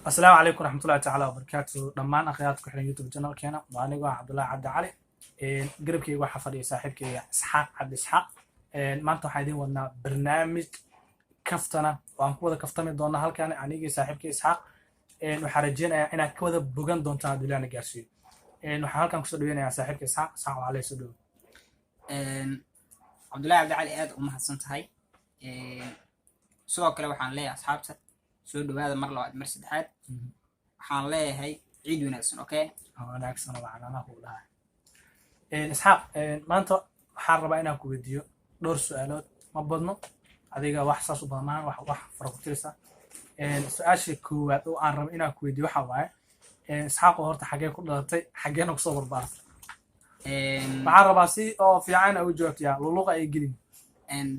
Asalaamu calaykum waraxmatullahi tacaala wabarakaatu. Dhammaan akhyaarta ku xiran YouTube channelkeena, waa anigoo ah Cabdullaahi Cabdi Cali. Garabkeyga waxaa fadhiya saaxiibkeyga Isxaaq Cabdi Isxaaq. Maanta waxaan idiin wadnaa barnaamij kaftana oo aan ku wada kaftami doona halkan, anigii saaxiibkey Isxaaq. Waxaan rajeynayaa inaad ka wada bogan doontaan hadduu Ilaahna gaarsiiyo. Waxaan halkan kusoo dhaweynayaa saaxiibka Isxaaq. Isxaaq, waxaa lee soo dhowo. Cabdullahi Cabdi Cali, aad u mahadsan tahay. Sidoo kale waxaan leeyahay asxaabta, soo dhawaada mar labaad, mar saddexaad. Waxaan leeyahay ciid wanaagsan, okay? Wanaagsan oo calaamaha kugu dhahay. Isxaaq, maanta waxaan rabaa inaan ku weydiiyo dhowr su-aalood. Ma badno, adiga wax saas u badan maahan, wax fara ku tirisa. Su-aasha koowaad oo aan rabo inaan ku weydiiyo waxaa waaye, Isxaaq, oo horta xagee ku dhalatay, xageena kusoo barbaartay? Waxaan rabaa si oo fiican ugu jawaabtiyaa, luluqa ay gelin.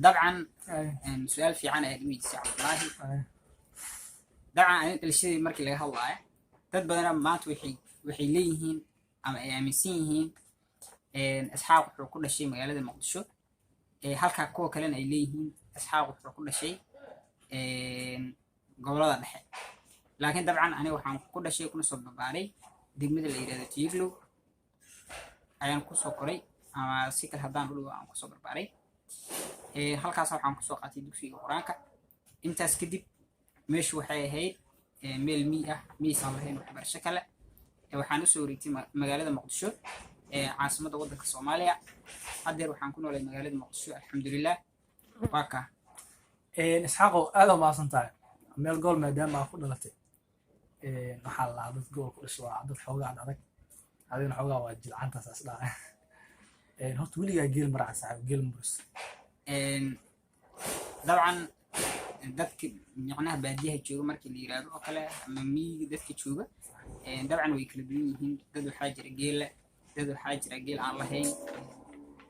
Dabcan, su-aal fiican ayaad i weydiisay, Cabdullaahi. Dabcan, anin dhalashadii markii laga hadlaayo, dad badana maanta waxay leeyihiin ama ay aaminsan yihiin Isxaaq wuxuu ku dhashay magaalada Muqdisho, halkaa kuwa kalena ay leeyihiin Isxaaq wuxuu ku dhashay gobolada dhexe. Laakiin dabcan aniga waxaan ku dhashay kuna soo barbaaray degmada la yidhahdo Tiyeglow ayaan kusoo koray, ama si kale haddaan u dhigo, aan kusoo barbaaray halkaas. Waxaan kusoo qaatay dugsiga Qur-aanka. Intaas kadib meeshu waxay ahayd meel mii ah, miyaysan lahayn waxbarasho kale. Waxaan usoo wareegtay magaalada Muqdisho, caasimadda waddanka Soomaaliya. Haddeer waxaan ku noolay magaalada Muqdisho, alxamdulilah, waa kaa. Isxaaqow, aad u mahadsan tahay. Meel gool maadaama aa ku dhalatay, waxaa la lahaa dad gobol ku dhasho waa dad xoogaa ad adag, adigna xoogaa waa jilcantaas as dhaha. Horta weligaa geel ma raaca, saaxiib? Geel muris? Dabcan, dadka micnaha baadiyaha jooga markii la yiraahdo oo kale ama miyiga dadka jooga, dabcan way kala duwan yihiin. Dad waxaa jira geela, dad waxaa jira geel aan lahayn,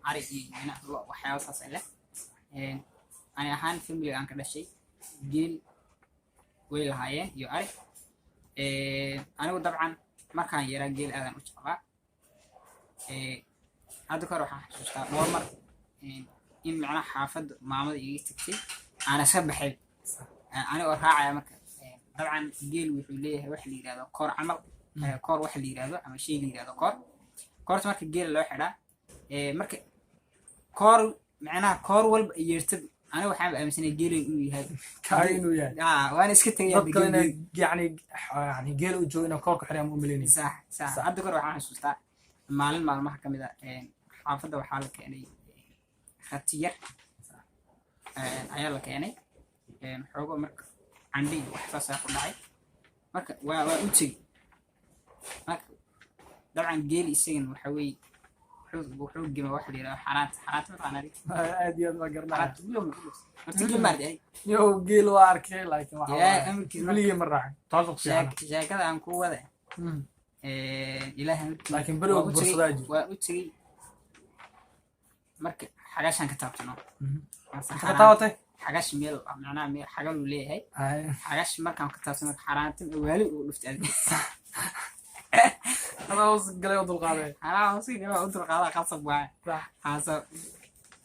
ari iyo micnaha lo, waxyaaba saas leh. Ani ahaan family aan ka dhashay geel way lahaayeen iyo ari. Anigu dabcan markaan yaraa geel aadaan u jeclaa. Hadda ka hor waxaan xasuustaa dhowr mar in micnaha xaafadda maamada iiga tagtay, aan iska baxay anigoo raacaya. Marka dabcan geel wuxuu leeyahay waxa la yirahdo koor camal, koor waxa la yirahdo ama shay la yirahdo koor. Koorta marka geela loo xidhaa, marka koor micnaha koor walba ay yeertaba, aniga waxaan aaminsanay geelay inuu yahay. Kaaga inuu yahay. Waana iska tegaya. Dad kale inay yani geel u joogo inay koorka xirayaan ma u malaynaysa. Sax. Hadda kahor waxaan xasuustaa maalin maalmaha ka mid a, xaafadda waxaa la keenay rati yar ayaa la keenay xoogo. Marka candhi iyo wax saasaa ku dhacay. Marka waa u tegi. Marka dabcan geeli isagana waxa weeye wuxuu gima waxa la yidhahdo xaraanta. Xaraanta mataqaana adiga? Aad iyo aad waa garanaya. Xaraanta wiil ma ku dhufta horta geel maardi ay? Yo, geel waa arkay, laakiin waxa Ilaahay waaye, amarkiisa. Weligii ma raacin taas ku fiican. Sheekada aan ku wada, Ilaahay amarkiisa. Laakiin beri waa waa u tegey. bursadaa jiro. Waa u tegey. Marka xagashaan ka taabtano. Inta ka taabatay? Xagash meel, macnaha meel xagaluu leeyahay. Ay. Xagash markaan ka taabtay, marka xaraanta waali uu dhuftay adiga. Adaa hoos galay oo dulqaaday. Anaa hoos gala u dulqaadaa, qasab waaye. Haasa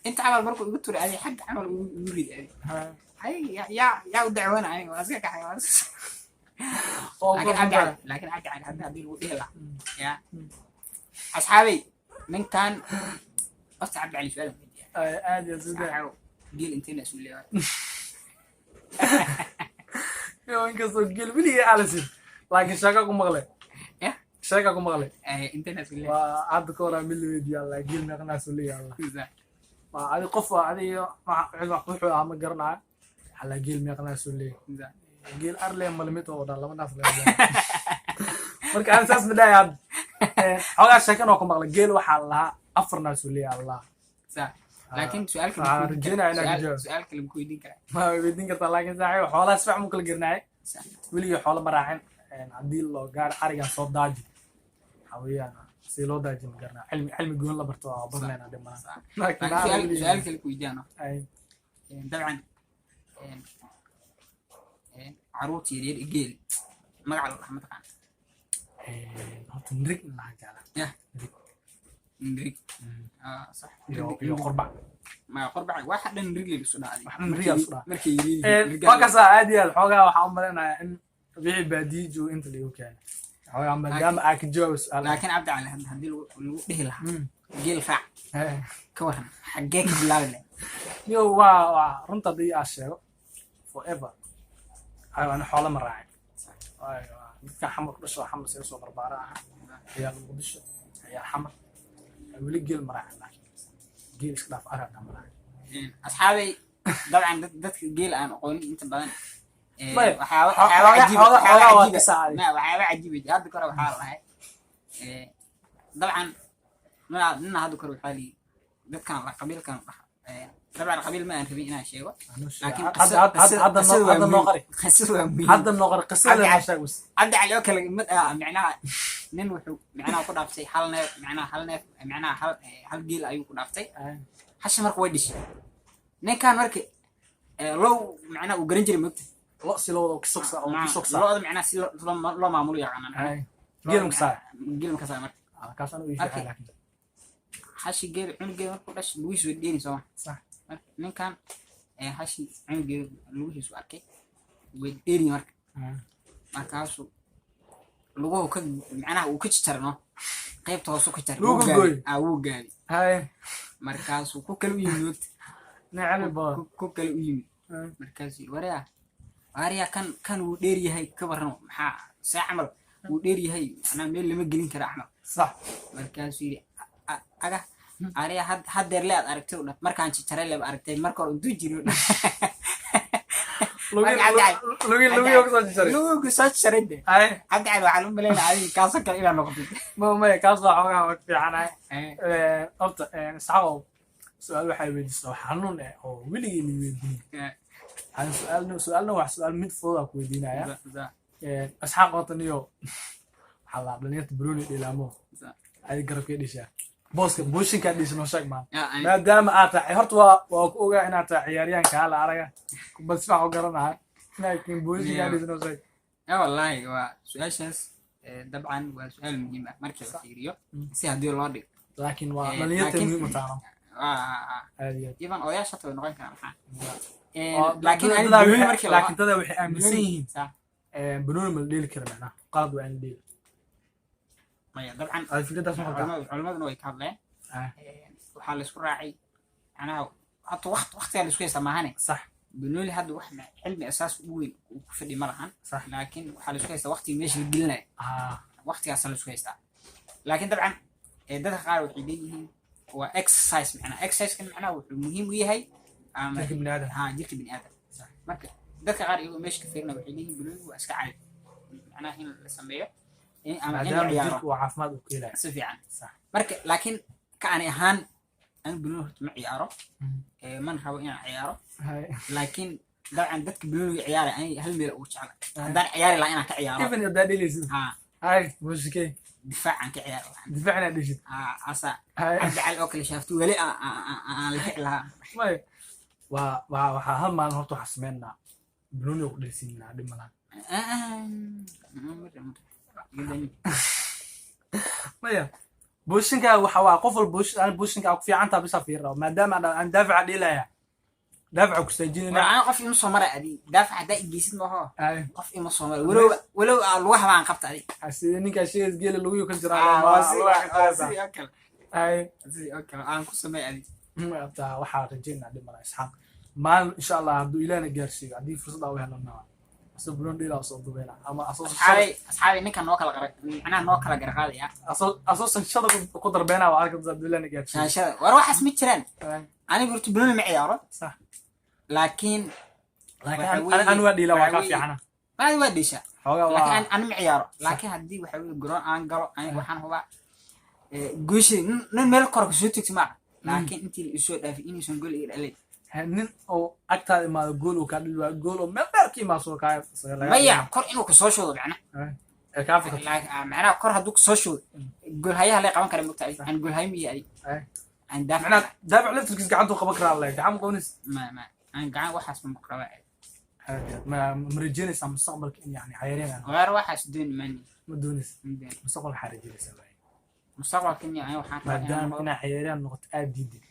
inta camal markuu igu turay, adi xagga camal igu rid adi. Ay, yaa u dacwana? Aniga waa iska kaxay, waa iska Oo laakiin korsan Cabdi Cali tahay. Laakiin Cabdi Cali hadda haddii lagu dhihi lahaa, yaa asxaabey, ninkan horta Cabdi Cali su-aal weydiiya. Ay, aad iyo aad sudaa. Saaxiibow, geel intayna isu leeyahay? Yo, inkastoo geel weligii alisin, laakiin sheeka ku maqlay. Yah. Sheeka ku maqlay. Intayna isu leeyahay. Waa hadda ka horaa mid la weydiiya Allah, geel meeqnaasuu leeyahay Allah? Waa adi qof, waa adi wuxuu ahaa ma garanayo. Alla, geel meeqnaasuu leeyahay? Geel arle malimid oo dhan laba naas leeyahay. Marka aan saas ma dhahay hadda. Xoogaa sheekan oo ku maqlay, geel waxaa la lahaa afar naasuu leeyahay Allah. Sax, laakiin su-aal kale Waxaan ma ku weydiin rajeynaya karaa. inaad jawaab. Su-aal kale ma ku weydiin karaa? Ma weydiin kartaa, laakiin saaxiib, xoolaha si fiican mu kala garnaay. Weligii xoolo ma raacin. Haddii loo gaaro arigan soo daaji, waxaa weeyaan si loo daaji ma garanaa. Cilmi goon la barto waa barnayna dhimaa. Laakiin Laakiin su-aal weligii kale ku weydiiyaan. Ay. Dabcan caruurta yaryar ee geel magaca la dhaha mataqaana? Horta nrig in lahaa jeclaa. Yah. Nrig. Nrig. Ah, sax. Iyo qurbac. Ma qurbac, waxa dhan nrig la isu dhacday. Wax dhan nrig aa isu dhacay. Markay yaryar yihiin, Waa kaasaa. Aad iyo aad xoogaa waxaan u malaynayaa in Wixii baadiye jooga inta liigu keenay. Xoogaa maadaama aa ka jawaabo su'aal. Laakiin Cabdi Cali, haddii lagu dhihi lahaa geel raac, ka waran, xaggee ka bilaabi lahayd? Yo, waa runta haddii aa sheego, forever ayo ani xoolo ma raacin. Waayo, waa dadka Xamar ku dhasho, Xamar isaga soo barbaara aha, ciyaal Muqdisho, ciyaal Xamar, weli geel ma raacin, laakiin geel iska dhaaf, ari hataa ma raacin. Asxaabay, dabcan dadka geel aan aqoonin inta badan Maya, waxyaaba waxyaaba cajiib waxyaaba xoogaa waa cajiib ka saacay. Ma waxyaaba cajiib ah. Hadda kore waxaa lahay, dabcan nina hadda kore waxaa lihi dadkan la qabiilkan dabcan qabiil ma aan rabin inaan sheego, laakiin Hadda qisada waa hadda noo muhiim. qari. Qisada waa muhiim. Hadda noo qari qisada, Cabdi noo sheeg bas. Cabdi Cali oo kale mid ah, micnaha nin wuxuu micnaha ku dhaaftay hal neef, micnaha hal neef, micnaha hal geel ayuu ku dhaaftay. Hasha marka way dhishay ninkan, marka low macnaha uu garan jiray, mogta. Lo si loo wado kisoksa oo kisoksa. Lo'da macnaha si loo maamulo yaqaanaan. Geel makaa? Geel makaa marka. Kaas anigu ii fiican, laakiin Hashi geel cunugeeda markuu dhashay lugihiisu way dheeni sooma? Sax. Marka ninkan hashi cunugeeda lugihiisu arkay way dheeni, marka markaasuu luguhu ka macnaha uu ka jarno, qaybta hoose ka jar. Lugu gooy. Ah, wuu gaabi. Markaasuu ku kale u yimid, mogta. Nin cilmi badan. Ku kale u yimid. Markaasuu yidhi, "Waryaa, waryaa, kan wuu dheer yahay, ka warramo, maxaa see camal wuu dheer yahay, macnaha meel lama gelin kara camal." Markaasuu yidhi, "Aga ariya haddeer le aad aragtay u dhah, markaan jajaray leba aragtay, marka hore intuu jiri u dhah." Lugi Marka lugi lugi kasoo jaray. Lugu soo jaray de. Cabdi Cali, waxaan u malaynaya adiga kaasoo kale inaad noqotid. Ma maya, kaas waa xoogaa waa fiicanahay. Horta Isxaaqow, su-aal waxay weydiistaa wax xanuun eh oo weligii la weydiiyey. Aan su-aalna su-aalna wax su-aal mid fudud aan ku weydiinaya. Isxaaq, horta niyo waxaa la dhalinyarta bruni dhilaamo adi garabkay dhishaa, booska booshinkaa dhisha, noo sheeg maan. Maadaama aad tahay, horta waa ku ogaa inaad tahay ciyaaryahanka hala araga kubad si fiican u garanahay, laakiin booshinkaa dhisha noo sheeg. Ya, wallaahi waa su-aashaas, dabcan waa su-aal muhiim ah markii la fiiriyo si haddii loo dhigo. Laakiin waa dhalinyarta laakiin muhiim u taano. Aad iyo aad. Even odayaasha hata way noqon karaan, maxaa Oo laakiin ani dadaa banooni markii laakiin dadaa waxay aaminsan yihiin Sax. Banooni ma la dheeli kara, macnaha qalad waa in la dheeli. Maya, dabcan Adi fikradaas ma qabtaa? Culimaduna way ka hadleen. Waxaa laisku raacay macnaha hata waqtigaa laisku haysaa maahane. Banooni hadda wax cilmi asaas ugu weyn uu ku fadhi ma lahan. Laakiin waxaa laisku haystaa waqtiga meesha la gelinayo. Waqtigaasa laisku haystaa, laakiin dabcan dadka qaar waxay leeyihiin waa exercise, macnaha exercise-kan macnaha wuxuu muhiim u yahay ama Jirka bini'aadam. Ha, jirka bini'aadam. Marka dadka qaar iyagoo meesha ka fiirinaya waxay leeyihiin banoonigu waa iska caadi, macnaha in la sameeyo ama in la Maadaama ciyaaro. Jirka uu caafimaad u keenayo. Si fiican. Marka laakiin ka ani ahaan, anigu banooni horta ma ciyaaro. Mana rabo inaan ciyaaro. Laakiin dabcan dadka banooniga ciyaaraya ani hal meel ugu jecla haddaan ciyaari lahaa inaan ka ciyaaro. Even haddaa dhelaysid? Ha. Hay, muusikey? Difaacan ka ciyaaro. Difaac inaad dheshid? Ha, asa Cabdi Cali oo kale shaafto weli aan la kici lahaa. May, waa waxaa hal maalin horta waxaa sameynaa banooni ku dhelsiinaa, dhib malaha. Maya, booshinkaa waxa waa qof walba booshin, ani booshinkaa ku fiican taa bisa fiirra, maadaama aan daafaca dheelaya, daafaca ku saajinayna. War, ana qof ima soo mara, adi daafac haddaa igeysid maaho. Qof ima soo mara, walow aan lugaha baan qabta adi. Sida ninkaa sheegays geela lagu ka jiraa. Waa sidii oo kale. Sidii oo kale aan ku samey adi. Taa waxaa rajaynaa dhib malaha, Isxaaq, maalin insha Allah hadduu Ilaahna gaarsiiyo, haddii fursad aan u helana, asoo banooni dheelaa soo dubayna ama asoo Asxaabay, ninkan noo kala qara, macnaha noo kala garqaadaya. Asoo sanshada ku darbeena waa arka hadduu Ilaahna gaarsiiyo. Shaashada, war waxaas ma jiraan. Aniga horta banooni ma ciyaaro. Laakiin laakiin waxa ani waa dhiila, waa waxa kaa weeye fiicana. Maadi waa dheeshaa. Xoogaa laakiin waa ani ma ciyaaro, laakiin haddii waxa weye garoon aan galo, aniga waxaan hubaa guusha nin meel kore kasoo tegti maaha, laakiin intii la isoo dhaafay inuusan gol iga dhalin. Nin oo agtaada imaado gool uu kaa dhili waayo, gool oo meel dheer ka imaado soo kaa Maya, kor inuu kasoo shoodo macna ee kaa fakato. Macnaha kor hadduu kasoo shoodo goolhayaha lay qaban kara, mogta aan goolhayo miyi adi aan daafac. Macnaha daafac laftirkiis gacantuu qaban karaa, le gacan ma qabanaysa. Ma aan gacan waxaas ma qaba. Ma ma rajeynaysaa mustaqbalka in yani cayaaryahan Waar, waxaas dooni maani. Ma doonaysa mustaqbalka? Waxaa rajeynaysaa waay? Mustaqbalka miya? Aniga waxaan rabaa inaan Maadaama noqdo inaa cayaaryahan noqoto aad diidid,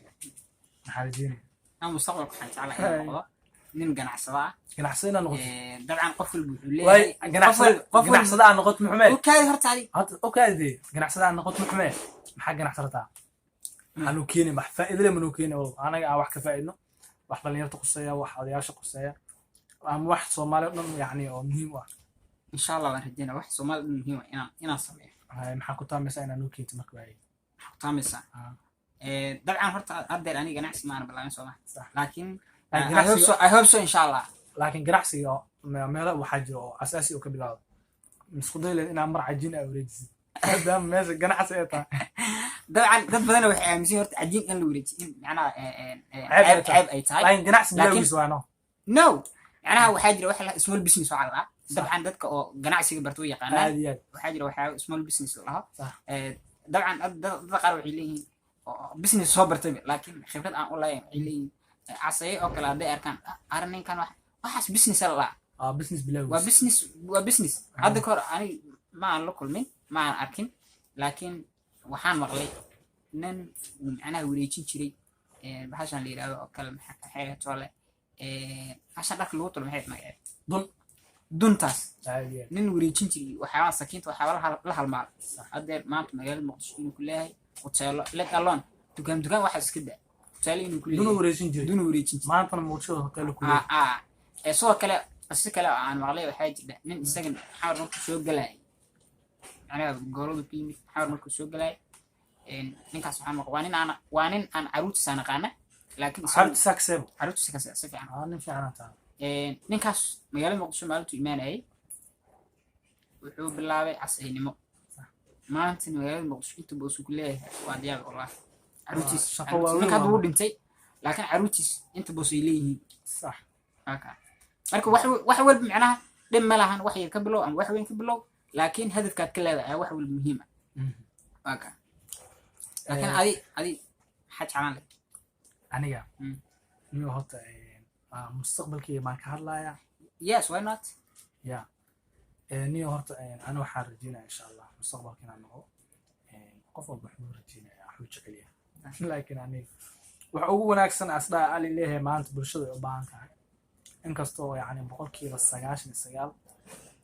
maxaa rajeynaya? Aniga mustaqbalka waxaan jeclahay inaan noqdo Nin ganacsada ah. Ganacsada inaad noqoto. Dabcan qof walba wuxuu waay leeyahay ganacsada qof walba ganacsada aad noqoto muxumee? Okaadi horta adi. Hadda okaade, ganacsada aad noqoto muxumee? Maxaa ganacsarataa? Maxaa nuu keeni? Wax faa'iido leh manuu keeni oo anaga aan wax ka faa'iidno, wax dhalinyarta quseeya, wax odayaasha quseeya, ama wax Soomaali oo dhan yacni oo muhiim u ah? Insha Allah waan rajeynaa wax Soomaali dhan muhiim ah inaan sameeyo. Hay, maxaa ku taamaysaa inaad nuu keento marka waayey? Maxaa ku taamaysaa? Ah. Dabcan horta haddeer aniga ganacsi maana bilaabin, sooma? Sax. Laakiin Laakiin I hope ganacsiga so, I hope so, insha Allah. Laakiin ganacsiga meelo waxaa jira oo asaasi oo ka bilaabo. Isku day leed inaad mar cajiin aa wareejisid, maadaama meesha ganacsi ay tahay. Dabcan dad badan waxay aaminsan yihiin horta cajiin in la wareejiyo in macnaha ceeb ay ceeb tahay. Ceeb ay tahay. Laakiin ganacsi Laakiin bilowgiis waa no. No, macnaha waxaa jira waxa la small business waxaa la dhahaa. Dabcan dadka oo ganacsiga barta way yaqaanaan. Aad iyo aad. Waxaa jira waxyaaba small business la dhaho. Sax. Dabcan dad qaar waxay leeyihiin oo business soo bartayba laakiin khibrad aan u lahayn, waxay leeyihiin casaye oo kale hadday arkaan, "Ah, arrin ninkan waxaas business la dhahaa." Aa, business waa bilowgiis. Business waa business. Hadda ka hor aniga ma aan la kulmin, ma aan arkin, laakiin waxaan maqlay nin uu macnaha wareejin jiray bahashan la yidhahdo oo kale, maxay ahayd toole, bahashan dharka lagu tolo, maxay magaceed? Dun. Duntaas. Aad iyo aad. Nin wareejin jiray waxyaabaha sakiinta, waxyaaba la halmaala. Haddeer maanta magaalada Muqdisho inuu ku leeyahay hoteelo, let alone dukaan, dukaan waxaas iska daa, hoteelo inuu ku dunu leeyahay. Wareejin jiray. Dun wareejin jiray. Maantana Muqdisho hotel ku leeyahay. Ah, sidoo kale qiso kale oo aan maqlay waxaa jirta nin isagan Xamar markuu soo galayay, macnaha goboladu ku yimid, Xamar markuu soo galayay, ninkaas waxaan maqlay waa nin aan caruurtiisa aan aqaana, laakiin isagu Xarunta saakseebo. Caruurtiisa si fiican. Aa, nin fiican tahay. Ninkaas magaalada Muqdisho maalintuu imaanayay wuxuu bilaabay casaynimo. Maanta magaalada Muqdisho inta boos uu ku leeyahay waa diyaar, wallahi. Caruurtiis Shaqo caruurtiis waaweyn. Ninka hadda Waa wuu dhintay, laakiin caruurtiis inta boos ay leeyihiin. Sax. Haka. Marka wax walba macnaha dhib ma lahan, wax yar ka bilow ama wax weyn ka bilow, laakiin hadafkaad ka leedahay ayaa wax walba muhiim ah. Waa ka, laakiin adi maxaa jeclaan lahayd? Aniga niyo horta mustaqbalkayga baan ka hadlayaa. Yes, why not? Ya, niyo horta ani waxaan rajeynaya insha Allah mustaqbalka inaan noqdo qof walba wuxuu rajeynaya, wuxuu jecel yahay, laakiin aniga waxa ugu wanaagsan asdhaa ali leeyahay maanta bulshada ay u baahan tahay, inkastoo yacni 99%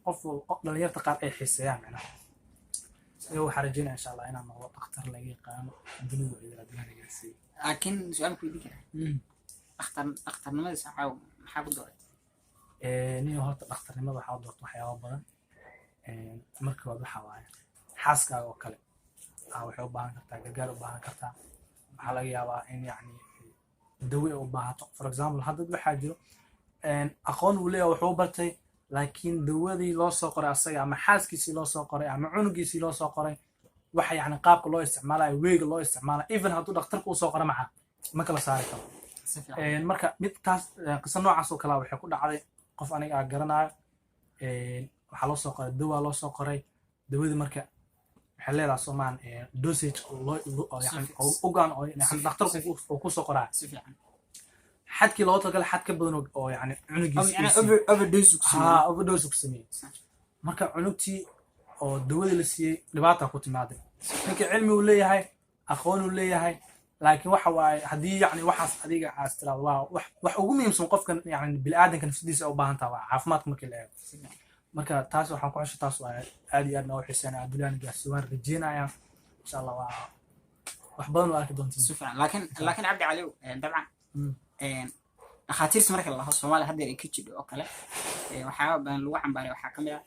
qof dhalinyarta qaar ay xiiseeyaan macnaha. Niyo waxaan rajeynaya insha Allah inaan noqdo dhakhtar laga yaqaano dunida oo idil adduunka gaarsiiyo. Laakiin su-aal ku weydiin karaa? Dhakhtarnimadiisa maxaa ku dooratay? Niyo horta dhakhtarnimada waxaa u doorta waxyaabo badan. Marka koowaad waxaa waaye xaaskaaga oo kale waxay u baahan kartaa gargaar, u baahan kartaa. Waxaa laga yaabaa in yacni dawo ay u baahato. For example, hadda waxaa jiro aqoon uu leeyahay, wuxuu bartay, laakiin dawadii loo soo qoray asaga ama xaaskiisii loo soo qoray ama cunugiisii loo soo qoray, waxa yacni qaabka loo isticmaalayo, weega loo isticmaalayo, even hadduu dhakhtarka usoo qoro, maca ma kala saari karo. Si fiican. Marka mid taas qiso noocaas oo kalea waxay ku dhacday qof aniga aan garanayo. Waxaa loo soo qoray dawaa loo soo qoray. Dawadii marka waxay leedahay soomaan dosage oo loo oo yani oo u go'an oo yani dhakhtarku uu ku soo qoraa. Si fiican. Xadkii loogu talagalay xad ka badan oo yani oo cunugiisa macnaha uu siiyey. Overdose ku sameeyey. Haa, overdose ku sameeyey. Marka cunugtii oo dawadii la siiyey dhibaata ku timaaday. Ninka cilmi uu leeyahay, aqoon uu leeyahay, laakiin waxa waaye haddii yacni waxaas adiga aas tiraado waa wax ugu muhiimsan qofkan yani bini'aadanka nafsadiisa ay u baahan tahay waa caafimaadka markii la eego. Si fiican. Marka taas waxaan ku xushay, taas waa aad iyo aad noogu xiiseynaya, adduunyahan gaarsiiyo waan rajeynayaa insha Allah. Waa wax badan waa arki doontiin. Si fiican. Laakiin Cabdi Caliw, dabcan dhakhaatiirta marka la laho Soomaaliya haddeer ay ka jidho oo kale, waxyaaba badan lagu cambaaray waxaa ka mid ah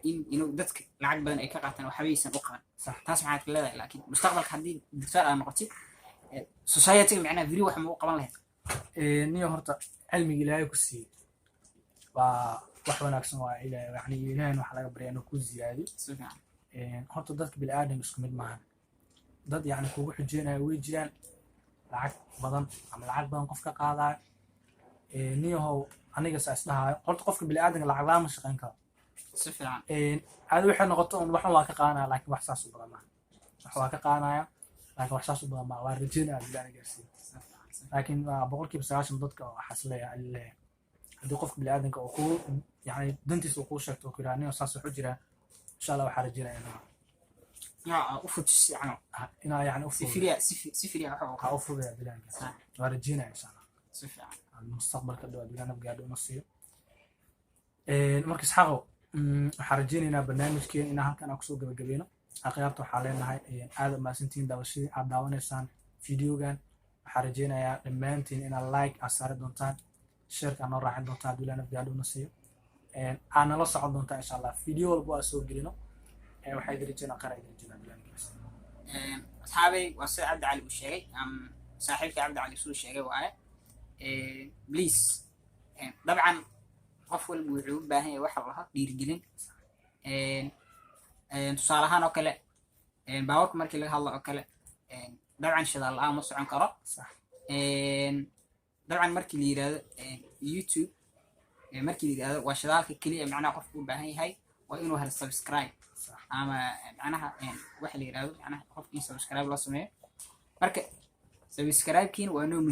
in inuu dadka lacag badan ay ka qaataan, waxbaysan u qaban. Sax. Taas maxaad ka leedahay? Laakiin mustaqbalka haddii doctor aad noqotid, society-ga macnaha beri wax ma u qaban lahayd? Niyo horta cilmiga Ilaahay ku siiyey waa wax wanaagsan, waa Ilaahay yani Ilaahayna waxaa laga baryaa inuu ku ziyaadiyo. Si fiican. Horta dadka bini'aadamka isku mid maahan. Dad yani kugu xujeynaya way jiraan, lacag badan ama lacag badan qof ka qaadayo. Niyahow aniga saa isdhahayo, horta qofka bini'aadamka lacag la'aan ma shaqayn karo. Si fiican. Caadi waxay noqoto un waxan waa ka qaadanaya, laakiin wax saas u badan maaha. Wax waa ka qaadanaya, laakiin wax saas u badan maaha. Waa rajeynaya Ilaahay gaarsiiyo. Si fiican. Laakiin waa 90% dadka waxaas leeyahay, haddii qofka bini'aadamka uu kuu yani dantiisa uu kuu sheegto oo ku yidhaha niyo saas wax u jiraa, insha Allah waxaa rajeynaya inaa Nooca u fujiso camal. Inaa yani u si fududeeyo. Firiya si firiya waxa uu Ha, u fududeeya bini'aadamka. Sax. Waa rajeynaya insha Allah. Si fiican. Mustaqbalka dhow hadduu Ilaah nafgaadho una siiyo. Marka Isxaaqo, waxaan rajeynaynaa barnaamijkeen inaan halkan aan kusoo gabagabeyno. Akhyaarta waxaa leenahay aad umahadsantihiin daawashadii aad daawanaysaan videogan. Waxaan rajeynayaa dhammaantiin inaad like aad saari doontaan, shareka aad noo raacin doontaan hadduu Ilaah nafgaadho una siiyo, aad nala socon doontaan insha Allah video walba aan soo gelino. Waxaa idin rajeynaa khayr, idin rajeynaa hadduu Ilaah nafgaadho. Asxaabay, waa sida Cabdi Cali uu sheegay, saaxiibkii Cabdi Cali suu sheegay waaye. Please, dabcan qof walba wuxuu u baahan yahay waxa la dhaho dhiirigelin. Tusaale ahaan oo kale, baawarka markii laga hadlo oo kale, dabcan shidaal la'aan ma socon karo. Dabcan markii la yirahdo YouTube, markii la yirahdo waa shidaalka keliya, macnaha qofku u baahan yahay waa inuu helo subscribe ama macnaha waxa la yirahdo macnaha qofka in subscribe loo sameeyo. Marka subscribe-kiina waa noo muhiim.